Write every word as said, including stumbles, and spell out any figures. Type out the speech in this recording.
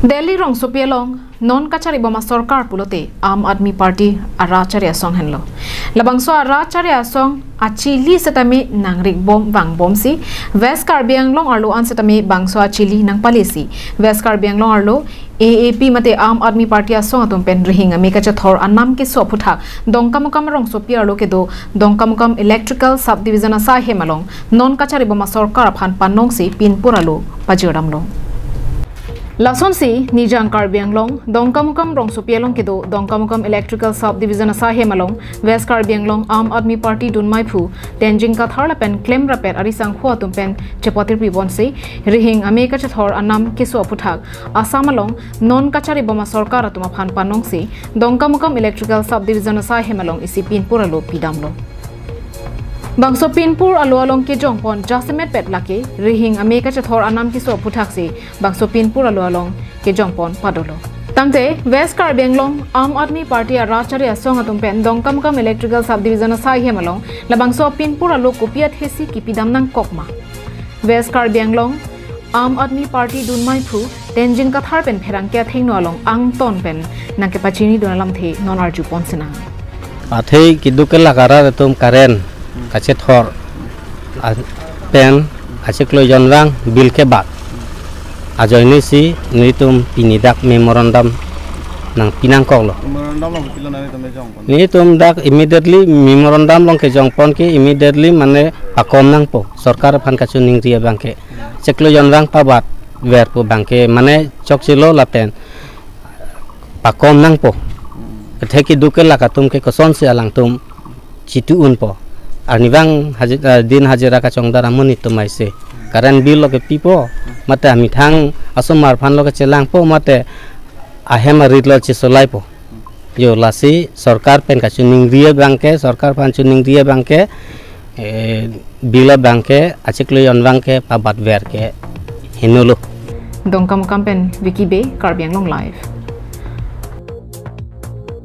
Delhi rongsopi along non kachari bom asorkar pulote Aam Aadmi Party arat chari asong henlo. Labangso arat chari asong achili setame nangrik bom vang bomsi West Karbi Anglong arlo an setame bangso achili nangpalesi West Karbi Anglong arlo A A P mate Aam Aadmi Party asong atum pen rihing ame kachethor anam keso aphuthak Dongkamukam rongsopi arlo kedo Dongkamukam Electrical Subdivision asai hem along non kachari bom asorkar aphan panongsi pinpur alo pajirdamlo. Lasonsi Nijang Karbi Anglong Dongkamukam rongsopi along kedo Dongkamukam Electrical Subdivision asai hem along West Karbi Anglong Aam Aadmi Party dunmaiphu Tenzing Kathar lapen klemrappet ari sangho atum pen chepatirpi bonsi rihing ame kachethor anam keso aphuthak Assam along non kachari bom asorkar atum aphan panongsi Dongkamukam Electrical Subdivision asai hem along isi pinpur alo pidamlo. Bangso pinpur alo along kejongpon jasemet pet lake rihing ame kachethor anam keso aphuthaksi bangso pinpur alo along kejongpon padolo. Tangte West Karbi Anglong Aam Aadmi Party arat chari asong atum pen Dongkamukam Electrical Subdivision asai hem along labangso pinpur alo kopi athesi kipidam nangkok ma? West Karbi Anglong Aam Aadmi Party dunmaiphu Tenzing Kathar pen pherangke athengno along angton pen nangkepachinidun alamthe non arjupon sinang. Athe keduk kelak arat atum current kachethor a- pen achiklo jonvang bill kebat ajoinesi nelitum pini dak memorandum nangpi nangkoklo. Memorandum along pilo nangtum kejongpon? Nelitum dak immediately memorandum along kejongpon ke immediately mane pakom nangpo, sorkar aphan kachiningri abangke. Chiklo jonvang pabatver pu abangke mane chokchelo lapen pakom nangpo. Kethe keduk kelak atum ke kosonsi alangtum chitu unpo? Arnivang haji- eh, din hajira kachongdar amonit atum aise current bill lo kepipo, mate amethang asomar aphan lo kechelangpo, mate ahem arit lo chesolaipo. Jo lasi sorkar pen kachiningri abangke, sorkar aphan chiningri abangke, eh, bill abangke achiklo jonvang ke pabatver ke henolo. Dongkamukam pen Vicky Bey, Karbi Anglong Live.